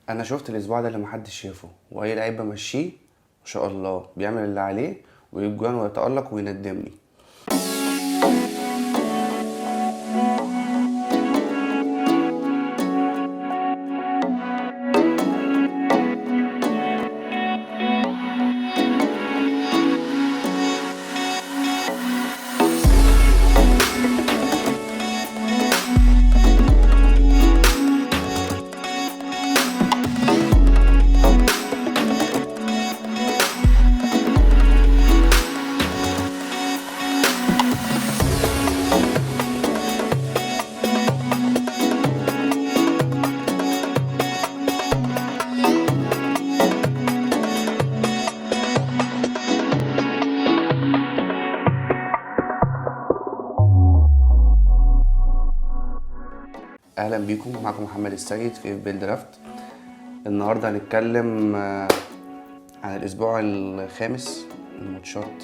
انا شفت الاسبوع ده اللي محدش شافه، واي لعيب بمشيه ما شاء الله بيعمل اللي عليه ويجيب جوان ويتألق ويندمني. اهلا بيكم، معكم محمد السيد في FPL Draft. النهارده هنتكلم عن الاسبوع الخامس. الماتشات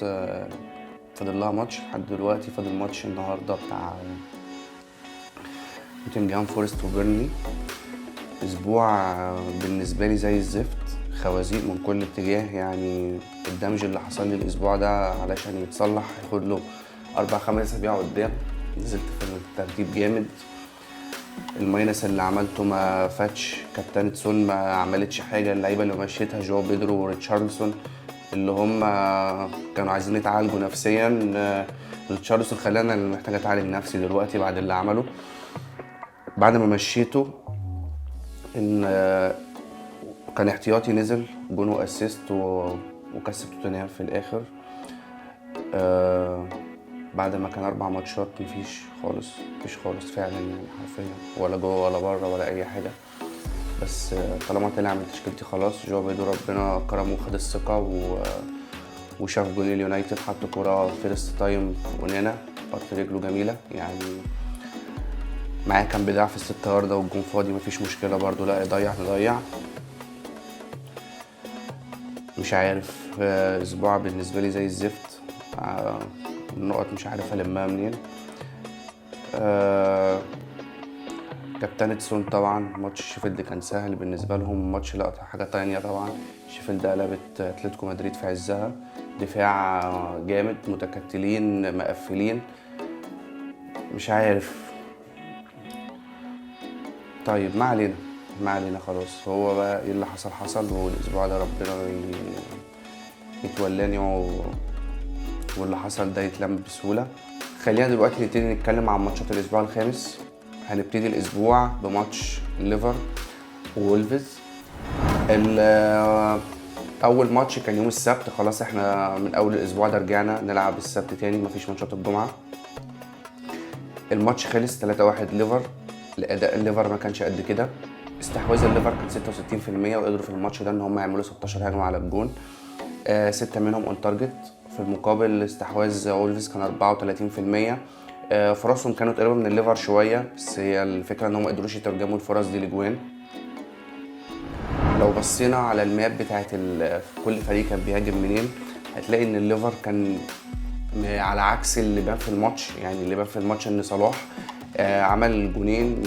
فاضل لها ماتش لحد دلوقتي، فاضل ماتش النهارده بتاع نوتنجهام فورست وبيرنلي. اسبوع بالنسبة لي زي الزفت، خوازيق من كل اتجاه. ال damage اللي حصل لي الاسبوع ده علشان يتصلح هياخد له 4-5 اسابيع قدام. نزلت في الترتيب جامد، ال minus اللي عملته ما فاتش، كابتن سون ما عملتش حاجة، اللعيبة اللي مشيتها جو بيدرو وريتشاردسون اللي هم كانوا عايزين يتعالجوا نفسيا، ريتشاردسون خلانا اللي محتاج اتعالج نفسي دلوقتي بعد اللي عمله. بعد ما مشيته ان كان احتياطي نزل جون و assist وكسب توتنهام في الاخر. بعد ما كان 4 ماتشات مفيش خالص، مفيش خالص فعلا، حرفيا ولا جوه ولا بره ولا اي حاجة. بس طالما طلع من تشكيلتي خلاص، جو بيدو ربنا كرمه وخد الثقة وشاف جون اليونايتد، حط كورة first time في اونانا، حط رجله جميلة، معاه كان بيضيع في الست ياردة والجون فاضي مفيش مشكلة برضو، لا يضيع نضيع. مش عارف، اسبوع بالنسبة لي زي الزفت، النقط مش عارف المها منين. كابتن سون طبعا ماتش شيفيلد كان سهل بالنسبة لهم، ماتش لا حاجة تانية طبعا. شيفيلد قلبت اتلتيكو مدريد في عزها، دفاع جامد، متكتلين مقفلين، مش عارف. طيب ما علينا، ما علينا خلاص، هو بقى ايه اللي حصل حصل، والاسبوع ده ربنا يتولاني واللي حصل ده يتلم بسهولة. خلينا دلوقتي نبتدي نتكلم عن ماتشات الأسبوع الخامس. هنبتدي الأسبوع بماتش ليفر وولفز. أول ماتش كان يوم السبت، خلاص احنا من أول الأسبوع ده رجعنا نلعب السبت تاني، مفيش ماتشات الجمعة. الماتش خلص 3-1 ليفر. الأداء الليفر ما كانش قد كده، استحواذ الليفر كان ستة وستين في المية، وقدروا في الماتش ده إن هم يعملوا 16 هجمة على الجون، 6 منهم on target. في المقابل استحواذ وولفز كان أربعة وتلاتين في المية، فرصهم كانت قريبة من الليفر شوية، بس هي الفكرة إن هم ما قدروش يترجموا الفرص دي لجوان. لو بصينا على ال map بتاعت كل فريق كان بيهاجم منين، هتلاقي إن الليفر كان على عكس اللي بان في الماتش. اللي بان في الماتش إن صلاح، عمل جونين،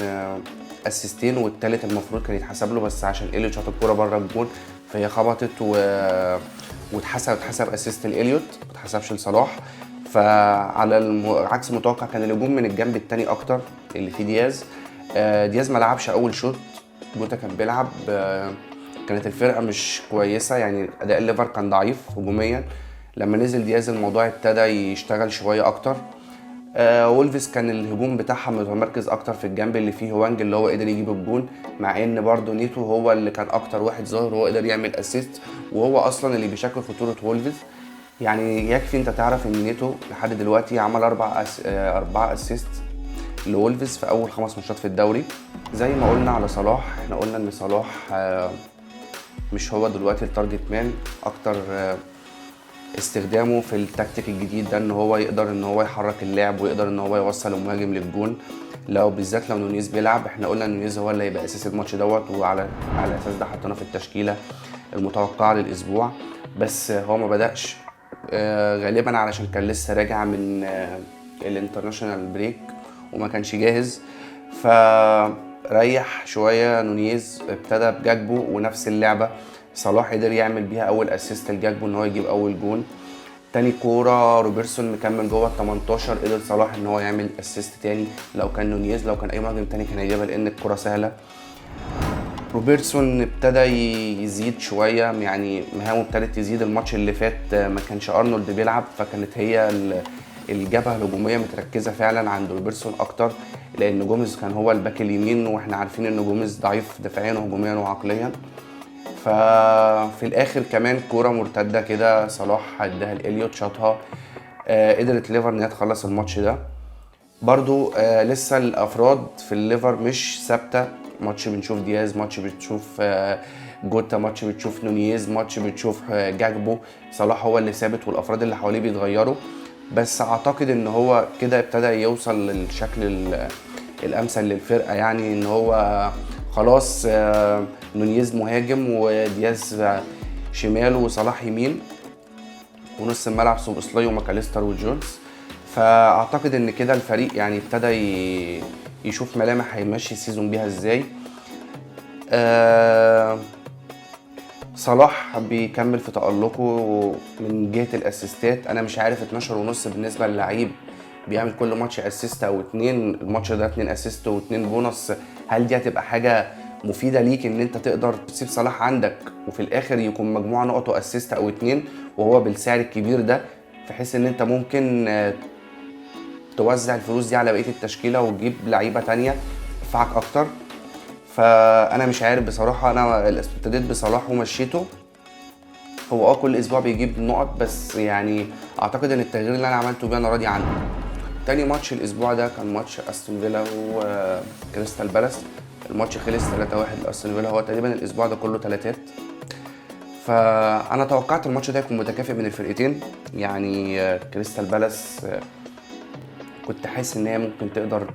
اسيستين، والتالت المفروض كان يتحسب له، بس عشان إليوت شاط الكورة بره الجون فهي خبطت اتحسب assist لإليوت، ما اتحسبش لصلاح. فعلى عكس المتوقع كان الهجوم من الجنب التاني اكتر اللي فيه دياز. دياز ما لعبش اول شوط، جوتا كان بيلعب، كانت الفرقة مش كويسة، اداء الليفر كان ضعيف هجوميا. لما نزل دياز الموضوع ابتدى يشتغل شوية اكتر. وولفز كان الهجوم بتاعها متمركز اكتر في الجنب اللي فيه هوانج اللي هو قدر يجيب الجون، مع ان برضه نيتو هو اللي كان اكتر واحد ظاهر وهو قدر يعمل assist، وهو اصلا اللي بيشكل خطورة وولفز. يكفي انت تعرف ان نيتو لحد دلوقتي عمل 4 assist لولفز في اول 5 ماتشات في الدوري. زي ما قلنا على صلاح، احنا قلنا ان صلاح، مش هو دلوقتي ال target man اكتر، استخدامه في التكتيك الجديد ده ان هو يقدر ان هو يحرك اللعب ويقدر ان هو يوصل المهاجم للجون، بالذات لو نونيز بيلعب. احنا قلنا ان نونيز هو اللي هيبقى اساس الماتش دوت، وعلى اساس ده حطيناه في التشكيلة المتوقعة للاسبوع، بس هو ما بدأش، غالبا علشان كان لسه راجع من ال international break وما كانش جاهز. ف ريح شوية نونيز، ابتدى بجاكبو ونفس اللعبة صلاح قدر يعمل بيها اول assist لجاكبو ان هو يجيب اول جون. تاني كورة روبرتسون مكمل جوه ال 18، قدر صلاح ان هو يعمل assist تاني. لو كان نونيز، لو كان اي مهاجم تاني كان هيجيبها لان الكورة سهلة. روبرتسون ابتدى يزيد شوية، يعني مهامه ابتدت تزيد. الماتش اللي فات ما كانش ارنولد بيلعب، فكانت هي الجبهة الهجومية متركزه فعلا عند روبرتسون اكتر، لان جوميز كان هو ال back اليمين، واحنا عارفين ان جوميز ضعيف دفاعيا وهجوميا وعقليا. ففي الاخر كمان كورة مرتدة كده صلاح اداها لإليوت شاطها، قدرت ليفر ان هي تخلص الماتش ده. برضو لسه الافراد في الليفر مش ثابتة، ماتش بنشوف دياز، ماتش بتشوف جوتا، ماتش بتشوف نونيز، ماتش بتشوف جاكبو. صلاح هو اللي ثابت والافراد اللي حواليه بيتغيروا، بس اعتقد ان هو كده ابتدى يوصل للشكل الامثل للفرقة، يعني ان هو خلاص نونيز مهاجم ودياز شمال وصلاح يمين، ونص الملعب سوبوسلاي وماكاليستر وجونز. فاعتقد ان كده الفريق يعني ابتدى يشوف ملامح هيمشي ال season بيها ازاي. صلاح بيكمل في تألقه من جهة ال assist ات. انا مش عارف 12.5 بالنسبة للعيب بيعمل كل ماتش assist او اتنين، الماتش ده 2 assist واتنين بونص، هل دي هتبقى حاجة مفيدة ليك ان انت تقدر تسيب صلاح عندك وفي الاخر يكون مجموعة نقطة assist او اتنين وهو بالسعر الكبير ده، في حيث ان انت ممكن توزع الفلوس دي على بقية التشكيلة وتجيب لعيبة تانية تنفعك اكتر. فانا مش عارف بصراحة، انا ابتديت بصلاح ومشيته، هو كل اسبوع بيجيب نقط، بس يعني اعتقد ان التغيير اللي انا عملته بيه انا راضي عنه. تاني ماتش الاسبوع ده كان ماتش استون فيلا وكريستال بالاس. الماتش خلص 3-1 لاستون فيلا، هو تقريبا الاسبوع ده كله تلاتات. فانا توقعت الماتش ده يكون متكافئ من الفرقتين، يعني كريستال بالاس كنت حاسس ان هي ممكن تقدر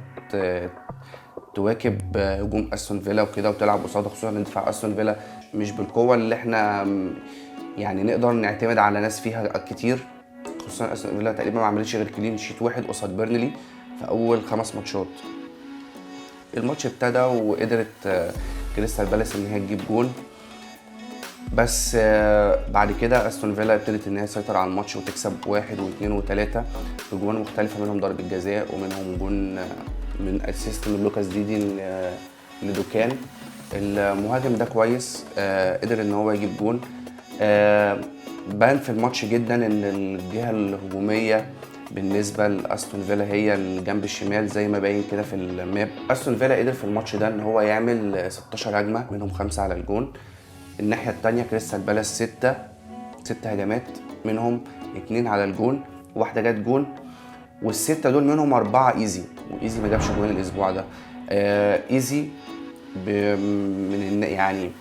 تواكب هجوم استون فيلا وكده وتلعب قصاده، خصوصا ان دفاع استون فيلا مش بالقوة اللي احنا يعني نقدر نعتمد على ناس فيها كتير، خصوصا استون فيلا تقريبا ما عملتش غير clean sheet واحد قصاد بيرنلي في اول 5 ماتشات. الماتش ابتدى وقدرت كريستال بالاس ان هي تجيب جون، بس بعد كده استون فيلا ابتدت ان هي تسيطر على الماتش وتكسب 1 و2 و3 بجوان مختلفة، منهم ضربه جزاء ومنهم جون من assist من لوكاس ديدي لدوكان. المهاجم ده كويس، قدر ان هو يجيب جون. بان في الماتش جدا ان الجهة الهجومية بالنسبة لاستون فيلا هي الجنب الشمال زي ما باين كده في ال map. استون فيلا قدر في الماتش ده ان هو يعمل 16 هجمة، منهم 5 على الجون. الناحية التانية كريستال بالاس 6 هجمات، منهم 2 على الجون، واحدة جت جون، والستة دول منهم 4 ايزي، وايزي ما جابش جون الاسبوع ده. ايزي من يعني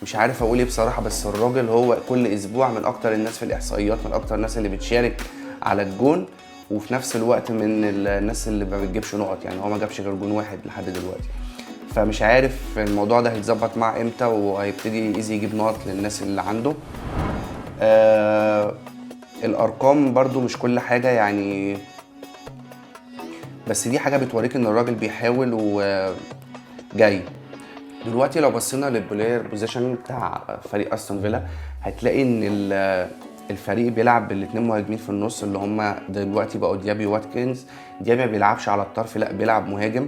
مش عارف اقول ايه بصراحة، بس الراجل هو كل اسبوع من اكتر الناس في الاحصائيات، من اكتر الناس اللي بتشارك على الجون، وفي نفس الوقت من الناس اللي ما بتجيبش نقط، يعني هو ما جابش غير جون واحد لحد دلوقتي. فمش عارف الموضوع ده هيتظبط مع امتى وهيبتدي ايزي يجيب نقط للناس اللي عنده. الارقام برضو مش كل حاجة يعني، بس دي حاجة بتوريك ان الراجل بيحاول وجاي. دلوقتي لو بصينا لل player position بتاع فريق استون فيلا هتلاقي ان الفريق بيلعب بالاتنين مهاجمين في النص اللي هم دلوقتي بقوا ديابي وواتكنز. ديابي ما بيلعبش على الطرف، لا بيلعب مهاجم.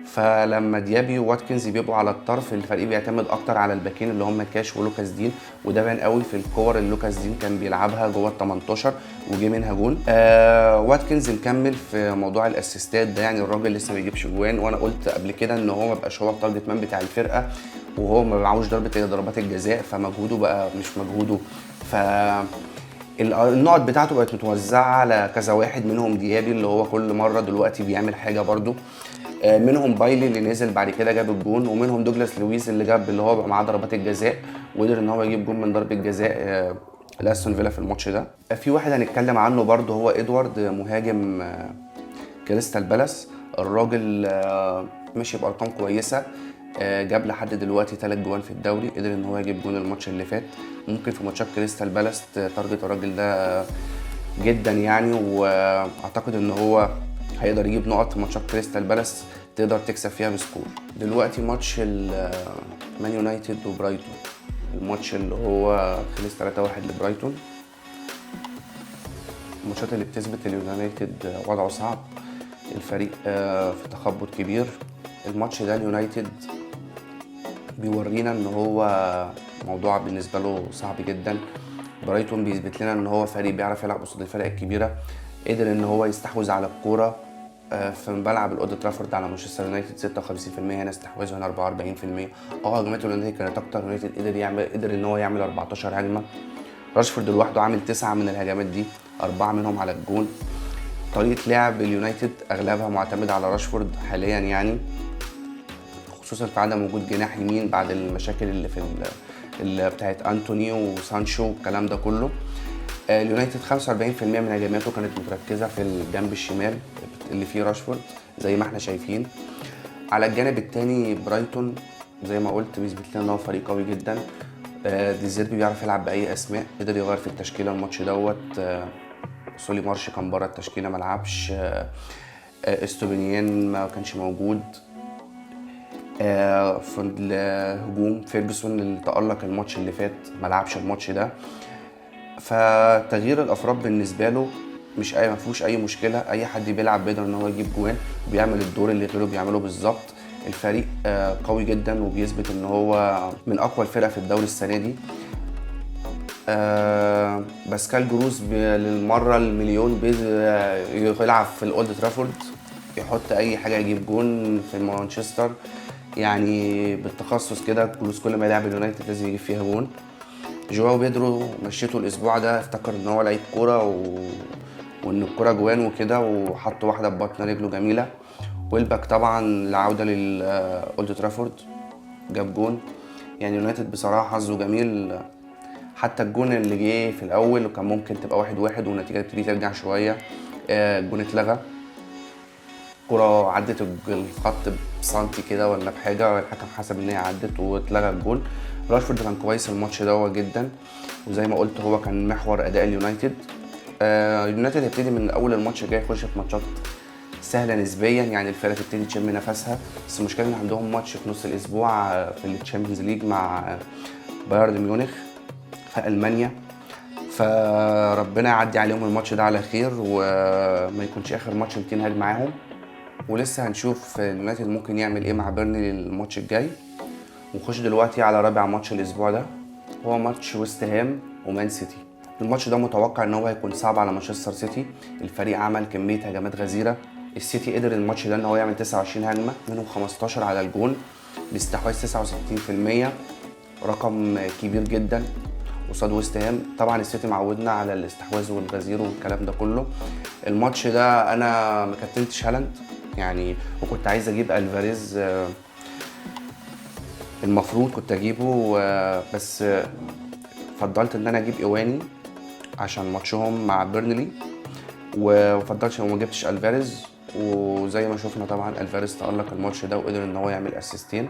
فلما ديابي وواتكنز بيبقوا على الطرف الفريق بيعتمد اكتر على الباكين اللي هم كاش ولوكاس دين، وده بان قوي في الكور اللي لوكاس دين كان بيلعبها جوه ال 18 وجه منها جون. واتكنز مكمل في موضوع ال assist ات ده، يعني الراجل لسه ما بيجيبش جوان، وانا قلت قبل كده ان هو ما بقاش هو ال target man بتاع الفرقة، وهو ما معهوش ضربات الجزاء، فمجهوده بقى مش مجهوده، ف النقط بتاعته بقت متوزعة على كذا واحد، منهم ديابي اللي هو كل مرة دلوقتي بيعمل حاجة برده، منهم بايلي اللي نزل بعد كده جاب الجون، ومنهم دوجلاس لويز اللي جاب اللي هو بقى معاه ضربات الجزاء وقدر ان هو يجيب جون من ضربه جزاء لاستون فيلا في الماتش ده. في واحد هنتكلم عنه برده هو ادوارد، مهاجم كريستال بالاس. الراجل ماشي بارقام كويسة، جاب لحد دلوقتي 3 جوان في الدوري، قدر ان هو يجيب جون الماتش اللي فات. ممكن في ماتشات كريستال بالاس target الراجل ده جدا يعني، واعتقد ان هو هيقدر يجيب نقط في ماتشات كريستال بالاس. تقدر تكسب فيها ب score. دلوقتي ماتش مان يونايتد وبرايتون، الماتش اللي هو خلص 3-1 لبرايتون. الماتشات اللي بتثبت اليونايتد وضعه صعب، الفريق في تخبط كبير. الماتش ده اليونايتد بيورينا ان هو موضوع بالنسبة له صعب جدا. برايتون بيثبت لنا ان هو فريق بيعرف يلعب قصاد الفرق الكبيرة، قدر ان هو يستحوذ على الكورة في ملعب الاولد ترافورد على مانشستر يونايتد 56% هنا استحواذ، هنا 44%. هجمات اليونايتد كانت اكتر، يونايتد قدر ان هو يعمل 14 هجمة. راشفورد لوحده عامل 9 من الهجمات دي، 4 منهم على الجون. طريقه لعب اليونايتد اغلبها معتمدة على راشفورد حاليا، يعني خصوصا في عدم وجود جناح يمين بعد المشاكل اللي في اللي بتاعت انتوني وسانشو والكلام ده كله. اليونايتد 45% من هجماته كانت متركزه في الجنب الشمال اللي فيه راشفورد زي ما احنا شايفين. على الجانب التاني برايتون زي ما قلت بيثبت لنا ان هو فريق قوي جدا. ديزيربي بيعرف يلعب باي اسماء، قدر يغير في التشكيلة الماتش دوت. سولي مارش كان بره التشكيلة ما لعبش، استوبينيان ما كانش موجود. في الهجوم فيرجسون اللي تألق الماتش اللي فات ما لعبش الماتش ده. فتغيير الافراد بالنسبة له مش اي، ما فيهوش اي مشكلة، اي حد بيلعب بيقدر ان هو يجيب جوان وبيعمل الدور اللي غيره بيعمله بالظبط. الفريق قوي جدا وبيثبت ان هو من اقوى الفرق في الدوري السنة دي. باسكال جروس للمرة المليون يلعب في الاولد ترافورد، يحط اي حاجة يجيب جون في مانشستر، يعني بالتخصص كده جروس كل ما يلعب اليونايتد لازم يجيب فيها جون. جواو بيدرو مشيته الاسبوع ده، افتكر ان هو لعيب كورة وان الكورة جوان وكده، وحط واحدة ببطن رجله جميلة. ويلباك طبعا العودة للاولد ترافورد جاب جون. يعني يونايتد بصراحة حظه جميل، حتى الجون اللي جه في الاول وكان ممكن تبقى 1-1 والنتيجة تبتدي ترجع شوية، الجون اتلغى، كرة عدت الخط بسنتي كده ولا بحاجة، الحكم حسب ان هي عدت واتلغى الجون. راشفورد كان كويس الماتش ده جدا، وزي ما قلت هو كان محور اداء اليونايتد. اليونايتد هيبتدي من اول الماتش الجاي يخش في ماتشات سهلة نسبيا، يعني الفرقة تبتدي تشم نفسها، بس المشكلة ان عندهم ماتش في نص الاسبوع في ال Champions League مع بايرن ميونخ في المانيا، فربنا يعدي عليهم الماتش ده على خير وما يكونش اخر ماتش لتين هاج معاهم. ولسه هنشوف اليونايتد ممكن يعمل ايه مع بيرنلي الماتش الجاي. ونخش دلوقتي على رابع ماتش الاسبوع ده، هو ماتش ويست هام ومان سيتي. الماتش ده متوقع ان هو هيكون صعب على مانشستر سيتي، الفريق عمل كمية هجمات غزيرة. السيتي قدر الماتش ده ان هو يعمل 29 هجمة، منهم 15 على الجون باستحواذ 69%، رقم كبير جدا قصاد ويست هام. طبعا السيتي معودنا على الاستحواذ والغزير والكلام ده كله. الماتش ده انا ما كابتنتش هالاند يعني، وكنت عايز اجيب الفاريز، المفروض كنت اجيبه، بس فضلت ان انا اجيب ايواني عشان ماتشهم مع بيرنلي، وفضلتش وما جبتش الفاريز. وزي ما شفنا طبعا الفاريز تألق الماتش ده وقدر ان هو يعمل اسيستين.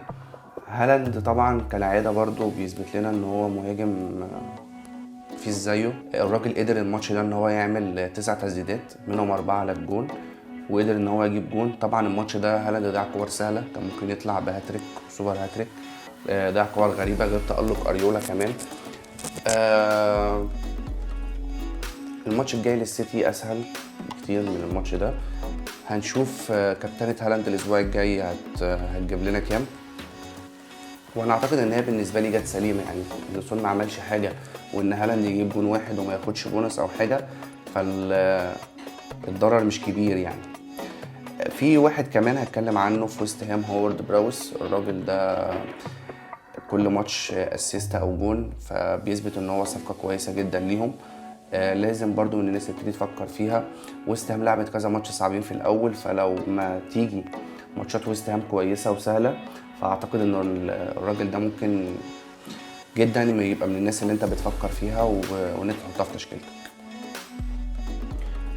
هالاند طبعا كالعادة برضو بيثبت لنا ان هو مهاجم مفيش زيه. الراجل قدر الماتش ده ان هو يعمل 9 تسديدات، منهم 4 على الجون، وقدر ان هو يجيب جون. طبعا الماتش ده هالاند ضيع كور سهلة، كان ممكن يطلع ب hat trick super hat trick، ضيع كور غريبة غير تألق اريولا كمان. الماتش الجاي للسيتي اسهل بكتير من الماتش ده. هنشوف كابتنة هالاند الاسبوع الجاي هتجيب لنا كام. وانا اعتقد ان هي بالنسبة لي جت سليمة، يعني ان سون ما عملش حاجة وان هالاند يجيب جون واحد وما ياخدش بونص او حاجة، فالضرر مش كبير يعني. في واحد كمان هتكلم عنه في ويست هام، هوارد براوس. الراجل ده كل ماتش assist او جون، فبيثبت ان هو صفقة كويسة جدا ليهم. لازم برضو من الناس تبتدي تفكر فيها. ويست هام لعبت كذا ماتش صعبين في الاول، فلو ما تيجي ماتشات ويست هام كويسة وسهلة، فاعتقد ان الراجل ده ممكن جدا يبقى من الناس اللي انت بتفكر فيها وان انت تحطها في تشكيلتك.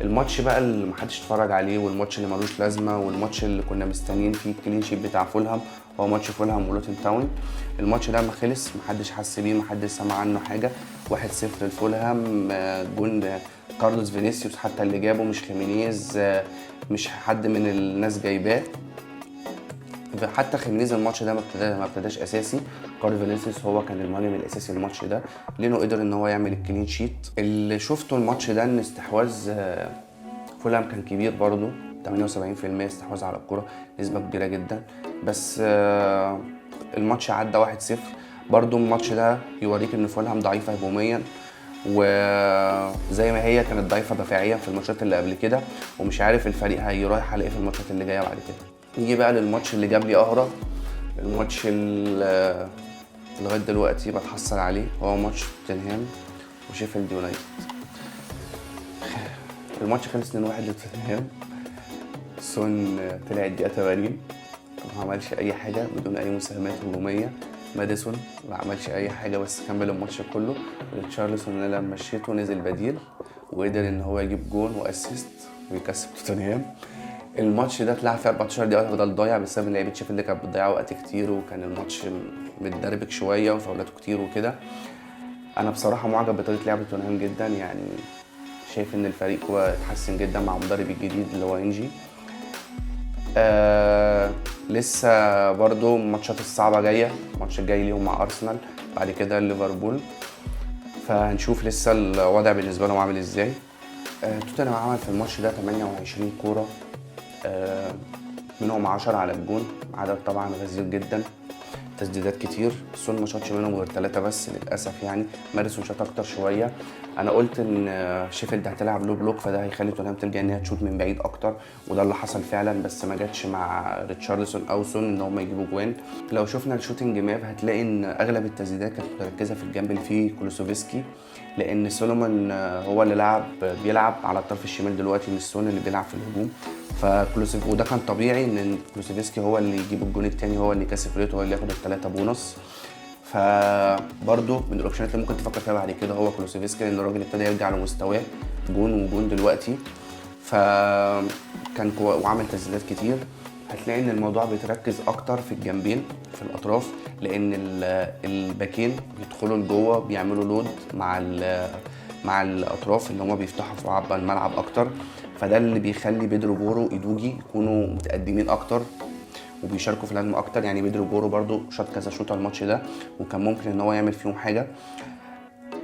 الماتش بقى اللي محدش اتفرج عليه، والماتش اللي ملوش لازمه، والماتش اللي كنا مستنيين فيه ال clean sheet بتاع فولهام، هو ماتش فولهام ولوتن تاون. الماتش ده ما خلص، محدش حس بيه، محدش سمع عنه حاجة. 1-0 لفولهام، جون كارلوس فينيسيوس حتى اللي جابه، مش خيمينيز، مش حد من الناس جايباه. حتى خيمينيز الماتش ده ما ابتداش اساسي. كارل فينيسيوس هو كان المهاجم الاساسي الماتش ده. لينو قدر ان هو يعمل ال clean sheet. اللي شفته الماتش ده ان استحواذ فولهام كان كبير برضو، 78% استحواذ على الكرة، نسبة كبيرة جدا. بس الماتش عدى 1-0. برضو الماتش ده يوريك ان فولهام ضعيفة هجوميا، وزي ما هي كانت ضعيفة دفاعيا في الماتشات اللي قبل كده، ومش عارف الفريق هيرايح على ايه في الماتشات اللي جاية بعد كده. نيجي بقى للماتش اللي جاب لي قهرة، الماتش اللي لغاية دلوقتي بتحصل عليه، هو ماتش توتنهام وشيفيلد يونايتد. الماتش خلص 2-1 لتوتنهام. سون طلع الدقيقة 80 ما عملش أي حاجة بدون أي مساهمات هجومية. ماديسون ما عملش أي حاجة بس كمل الماتش كله. ريتشارلسون اللي لما مشيته نزل بديل وقدر إن هو يجيب جون و assist ويكسب توتنهام. الماتش ده اتلعب في 14 دقيقة فضل ضايع بسبب ان لعيبة شيفيلد كانت بتضيع وقت كتير، وكان الماتش متدربك شوية وفاولاته كتير وكده. أنا بصراحة معجب بطريقة لعب توتنهام جدا، يعني شايف إن الفريق هو اتحسن جدا مع المدرب الجديد اللي هو إنجي. لسه برضو الماتشات الصعبة جاية، الماتش الجاي ليهم مع أرسنال، بعد كده ليفربول، فهنشوف لسه الوضع بالنسبة لهم عامل ازاي. توتنهام عمل في الماتش ده 28 كورة، منهم 10 على الجون، عدد طبعا غزير جدا، تسديدات كتير. سون ما شاطش منهم غير 3 بس للاسف، يعني ماديسون شاط اكتر شوية. انا قلت ان شيفيلد هتلعب low block، فده هيخلي توتنهام تلجا ان هي تشوط من بعيد اكتر، وده اللي حصل فعلا، بس ما جاتش مع ريتشاردسون او سون ان هم يجيبوا جوان. لو شفنا ال shooting map هتلاقي ان اغلب التسديدات كانت متركزه في الجنب اللي فيه كولوسوفسكي، لان سولومون هو اللي بيلعب على الطرف الشمال دلوقتي، مش سون اللي بيلعب في الهجوم. وده كان طبيعي ان كولوسوفسكي هو اللي يجيب الجون الثاني، هو اللي يكسب فرقته، هو اللي ياخد ال3 بونص. فبرده من ال option ات اللي ممكن تفكر فيها بعد كده هو كولوسوفسكي، لان الراجل ابتدى يرجع لمستواه، جون وجون دلوقتي، فكان وعمل تسديدات كتير. هتلاقي ان الموضوع بيتركز اكتر في الجنبين في الاطراف، لان الباكين بيدخلوا لجوه بيعملوا load مع الاطراف اللي هما بيفتحوا في عبء الملعب اكتر، فده اللي بيخلي بيدرو بورو ايدوجي يكونوا متقدمين اكتر وبيشاركوا في الهجمة اكتر. يعني بيدرو بورو برضو شاط كذا شوطه الماتش ده، وكان ممكن ان هو يعمل فيهم حاجة.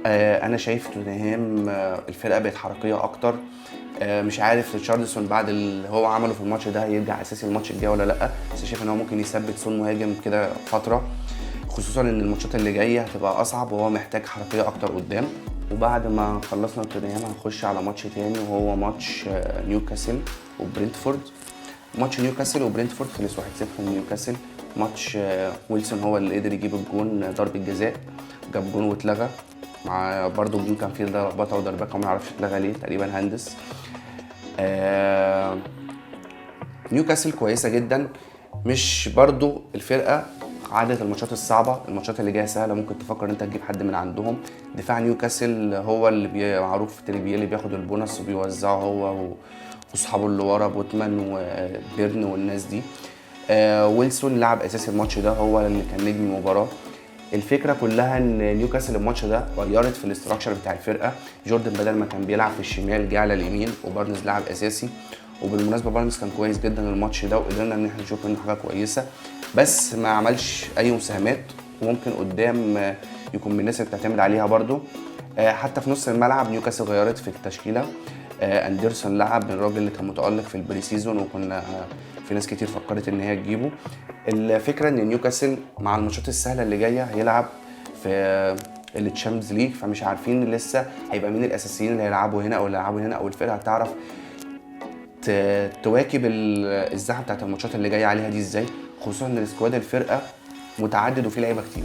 انا شايف توتنهام الفرقة بقت حركية اكتر. مش عارف ريتشاردسون بعد اللي هو عمله في الماتش ده هيرجع اساسي الماتش الجاي ولا لا، بس شايف ان هو ممكن يثبت سون مهاجم كده فترة، خصوصا ان الماتشات اللي جاية هتبقى اصعب وهو محتاج حركية اكتر قدام. وبعد ما خلصنا توتنهام هنخش على ماتش تاني، وهو ماتش نيوكاسل وبرنتفورد. ماتش نيوكاسل وبرنتفورد خلص 1-0 لنيوكاسل. ماتش ويلسون هو اللي قدر يجيب الجون، ضربة جزاء، جاب جون واتلغى، مع برضه الجون كان فيه لخبطة ودربكه وما نعرفش اتلغى ليه، تقريبا هندس. نيوكاسل كويسة جدا، مش برضو الفرقة عدت الماتشات الصعبة، الماتشات اللي جاية سهلة، ممكن تفكر ان انت تجيب حد من عندهم. دفاع نيوكاسل هو اللي معروف تريبيه اللي بياخد البونص وبيوزعه هو واصحابه اللي ورا، بوتمان وبيرن والناس دي. ويلسون لعب اساسي الماتش ده، هو اللي كان نجم المباراة. الفكرة كلها ان نيوكاسل الماتش ده غيرت في ال structure بتاع الفرقة، جوردن بدل ما كان بيلعب في الشمال جه على اليمين، وبارنز لعب اساسي. وبالمناسبة بارنز كان كويس جدا الماتش ده، وقدرنا ان احنا نشوف منه حاجة كويسة، بس ما عملش اي مساهمات، وممكن قدام يكون من الناس اللي بتعتمد عليها برده. حتى في نص الملعب نيوكاسل غيرت في التشكيلة، اندرسون لعب، الراجل اللي كان متالق في ال pre-season وكنا في ناس كتير فكرت ان هي تجيبه. الفكرة ان نيوكاسل مع الماتشات السهلة اللي جاية هيلعب في ال Champions League، فمش عارفين لسه هيبقى مين الاساسيين اللي هيلعبوا هنا او اللي هيلعبوا هنا، او الفرقة هتعرف تواكب الزحمة بتاعت الماتشات اللي جاية عليها دي ازاي، خصوصا ان ال squad الفرقة متعدد وفيه لعيبة كتير.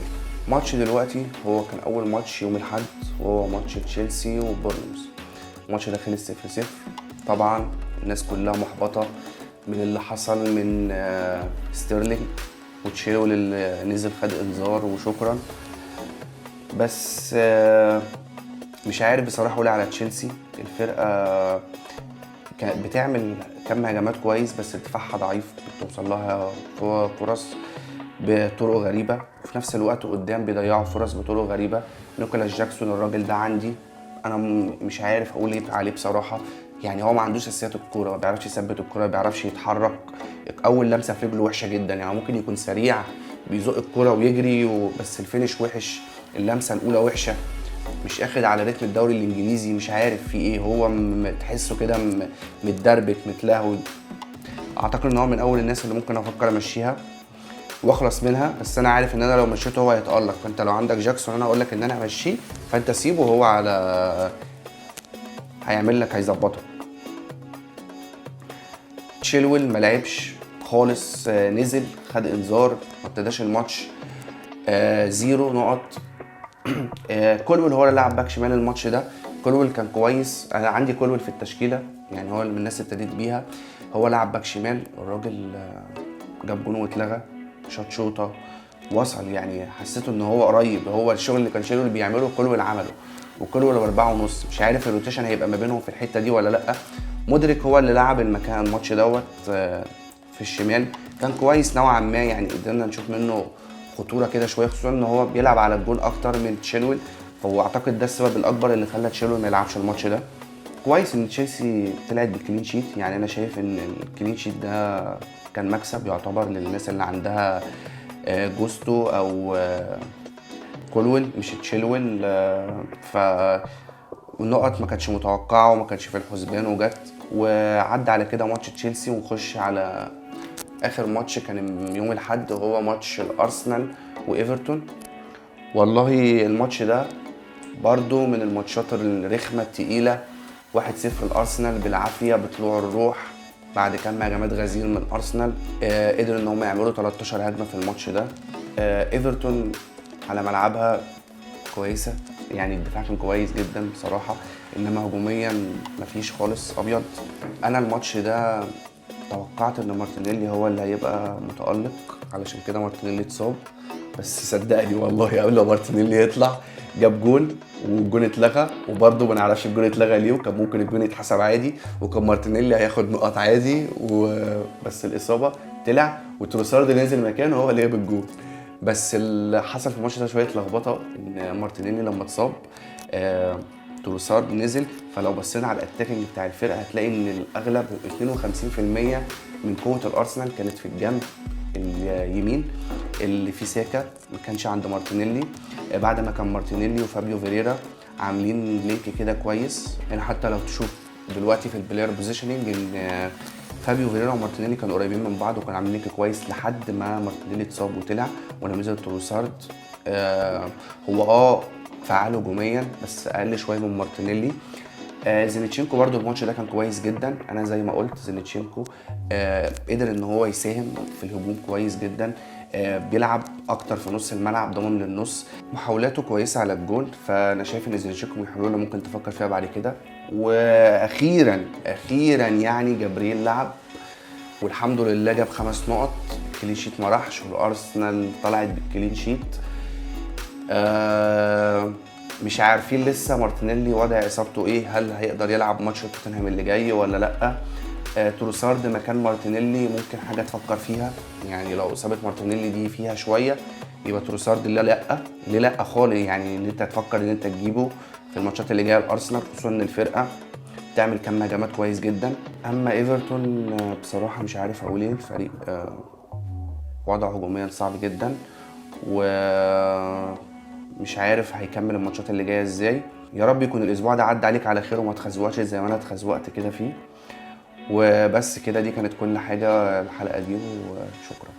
ماتش دلوقتي هو كان اول ماتش يوم الاحد، وهو ماتش تشيلسي وبورنموث. الماتش ده خلص 0-0. طبعا الناس كلها محبطة من اللي حصل من ستيرلينج وتشيلويل اللي نزل خد انذار وشكرا. بس مش عارف بصراحة اقول على تشيلسي، الفرقة كانت بتعمل كم هجمات كويس بس دفاعها ضعيف، بتوصل لها فرص بطرق غريبة، وفي نفس الوقت قدام بيضيعوا فرص بطرق غريبة. نيكولاس جاكسون الراجل ده عندي انا مش عارف اقول ايه عليه بصراحة. يعني هو ما عندوش اساسيات الكورة، ما بيعرفش يثبت الكورة، ما بيعرفش يتحرك، اول لمسه في رجله وحشة جدا. يعني ممكن يكون سريع بيزق الكورة ويجري بس ال finish وحش، اللمسة الاولى وحشة، مش اخد على رتم الدوري الانجليزي، مش عارف في ايه، هو تحسه كده متدربك متلهوج. اعتقد ان هو من اول الناس اللي ممكن افكر امشيها واخلص منها، بس انا عارف ان انا لو مشيته هو هيتالق. فانت لو عندك جاكسون انا اقول لك ان انا همشيه، فانت سيبه وهو على هيعمل لك هيظبطك. تشيلويل ما لعبش خالص، نزل خد انذار، ما ابتداش الماتش، 0 نقط. كولويل هو اللي لعب باك شمال الماتش ده. كولويل كان كويس، انا عندي كولويل في التشكيلة، يعني هو اللي من الناس اللي ابتديت بيها، هو لعب باك شمال. الراجل جاب جون واتلغى، شاط شوطه وصل، يعني حسيته ان هو قريب. هو الشغل اللي كان شيلويل بيعمله كولويل عمله، وكولويل 4.5، مش عارف ال rotation هيبقى ما بينهم في الحتة دي ولا لا. مودريك هو اللي لعب المكان الماتش دوت، في الشمال، كان كويس نوعا ما، يعني قدرنا نشوف منه خطورة كده شوية، خصوصا ان هو بيلعب على الجون اكتر من تشيلويل، فهو اعتقد ده السبب الاكبر اللي خلى تشيلويل ما يلعبش الماتش ده. كويس ان تشيلسي طلعت بال clean sheet، يعني انا شايف ان ال clean sheet ده كان مكسب يعتبر للناس اللي عندها جوستو او كولويل مش تشيلويل، ف والنقط ما كانتش متوقعه وما كانتش في الحسبان وجت. وعدى على كده ماتش تشيلسي، ونخش على اخر ماتش كان يوم الاحد، وهو ماتش الارسنال وايفرتون. والله الماتش ده برضو من الماتشات الرخمه التقيله، 1-0 الارسنال بالعافية بطلوع الروح بعد كم هجمات غزير من ارسنال، قدروا ان هم يعملوا 13 هجمة في الماتش ده. ايفرتون على ملعبها كويسة، يعني الدفاع كان كويس جدا بصراحة، انما هجوميا مفيش خالص ابيض. انا الماتش ده توقعت ان مارتينيلي هو اللي هيبقى متألق، علشان كده مارتينيلي اتصاب، بس صدقني والله قبل ما مارتينيلي يطلع جاب جون والجون اتلغى، وبرده ما نعرفش الجون اتلغى ليه، وكان ممكن الجون يتحسب عادي وكان مارتينيلي هياخد نقط عادي، وبس الاصابة طلع وتروسارد نزل مكانه هو اللي جاب الجون. بس اللي حصل في الماتش ده شوية لخبطة، ان مارتينيلي لما اتصاب، تروسارد نزل. فلو بصينا على ال attacking بتاع الفرقة هتلاقي ان الاغلب 52% من قوة الارسنال كانت في الجنب اليمين اللي فيه ساكا، ما كانش عند مارتينيلي. بعد ما كان مارتينيلي وفابيو فيريرا عاملين link كده كويس، يعني حتى لو تشوف دلوقتي في ال player positioning ان فابيو فيريرا ومارتينيلي كانوا قريبين من بعض وكانوا عاملين link كويس لحد ما مارتينيلي اتصاب وطلع ولما نزل تروسارد. هو فعال هجوميا بس اقل شوية من مارتينيلي. زينتشينكو برضو الماتش ده كان كويس جدا، انا زي ما قلت زينتشينكو قدر ان هو يساهم في الهجوم كويس جدا، بيلعب اكتر في نص الملعب ضامن للنص، محاولاته كويسة على الجون، فانا شايف ان زينتشينكو من الحلول اللي ممكن تفكر فيها بعد كده. واخيرا اخيرا يعني جبريل لعب والحمد لله جاب 5 نقط، ال clean sheet ما راحش والارسنال طلعت بال clean sheet. مش عارفين لسه مارتينيلي وضع اصابته ايه، هل هيقدر يلعب ماتش توتنهام اللي جاي ولا لا. تروسارد مكان مارتينيلي ممكن حاجة تفكر فيها، يعني لو اصابه مارتينيلي دي فيها شوية يبقى تروسارد لا لا ليه لا خالص، يعني ان انت تفكر ان انت تجيبه في الماتشات اللي جاية الارسنال، خصوصا ان الفرقة تعمل كم هجمات كويس جدا. اما ايفرتون بصراحة مش عارف اقول ايه، الفريق وضعه هجوميا صعب جدا ومش عارف هيكمل الماتشات اللي جاية ازاي. يا رب يكون الاسبوع ده عدى عليك على خير وما تخزوقش زي ما انا اتخزوقت كده فيه. وبس كده، دي كانت كل حاجة الحلقة دي، وشكرا.